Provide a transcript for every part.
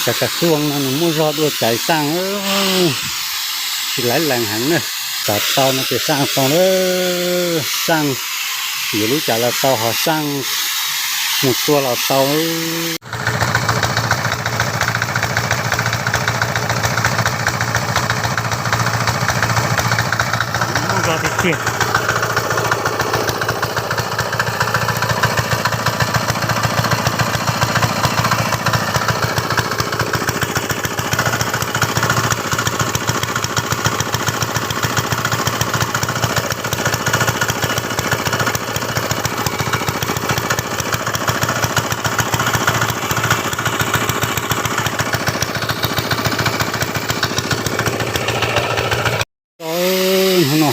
Cas kas xuas no nws muaj zog dua cas xaj, tsis laiv lees heev na. Xav tau no ces xaj tau na, xaj yuav lub cas los tau, ho xaj mus tua los tau. Muaj zog tiag tiag. Hnub no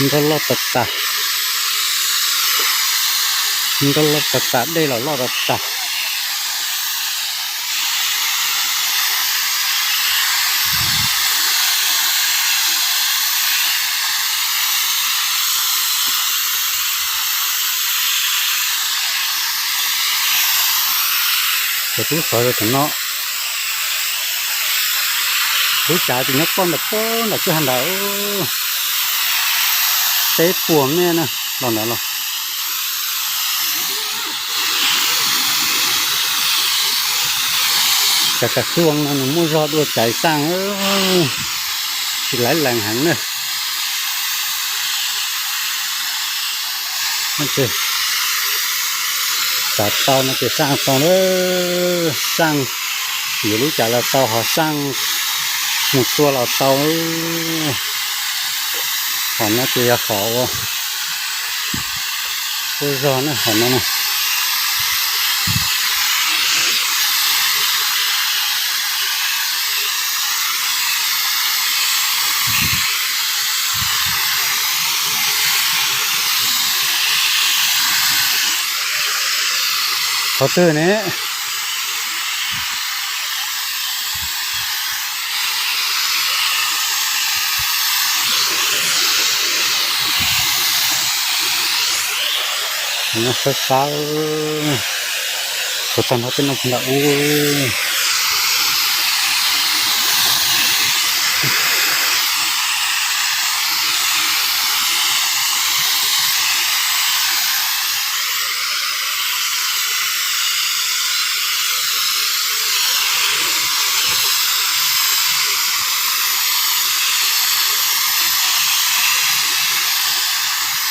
nroj loj tas tas, nroj loj tas tas, dej los loj tas tas. Cov tub sov rau tom no, lub cav ces nyob poj ntawm poj ntawm kwj ha ntawd, peb puas mev na, los ntawd los. Cas kas xuas no nws muaj zog dua cas xaj, tsis laiv lees heev na. Xav tau no ces xaj tau na, xaj yuav lub cas los tau, ho xaj mus tua los tau. Hom no ces yog hom ua zog na, hom no na. Qhov twg ne? Nyob sab sab, tshuav tag nrho tej no puag nram ub.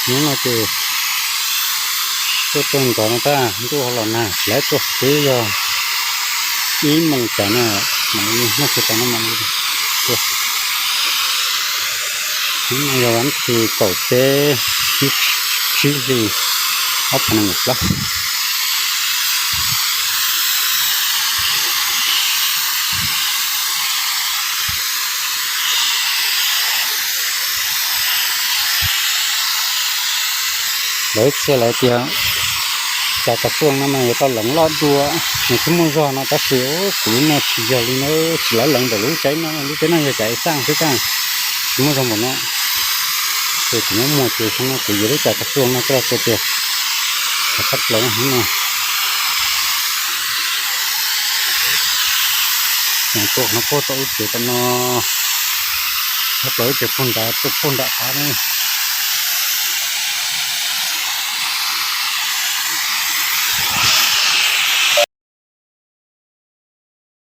Hnub no ces tuaj txog ntxov no tab, ntuj ho los nag, lawv tuaj twb yog ib moos cas na, mam li noj tsis tau no mam li tuaj. Hnub no yog vas thib kaum peb, tsib hli ob phav nees nkaum plaub. Lawv txhia lawv tias cas kas xuas no mas yuav tau lees loj dua, nws thiaj muaj zog no tab sis kuv lub no tsis yog li na, tsis laiv lees ntawm lub caij no, lub caij no yog cas xaj xwb tab, tsis muaj zog npaum no. Ces kuv muab muag ces xyoo no kuv yuav lub cas kas xuas no coj los tua tiag. Thaum thab plaws hnub no, tua no puag tau ub tsev tom no, thab plaws ub tsev puag nrad, tuaj puag nram av.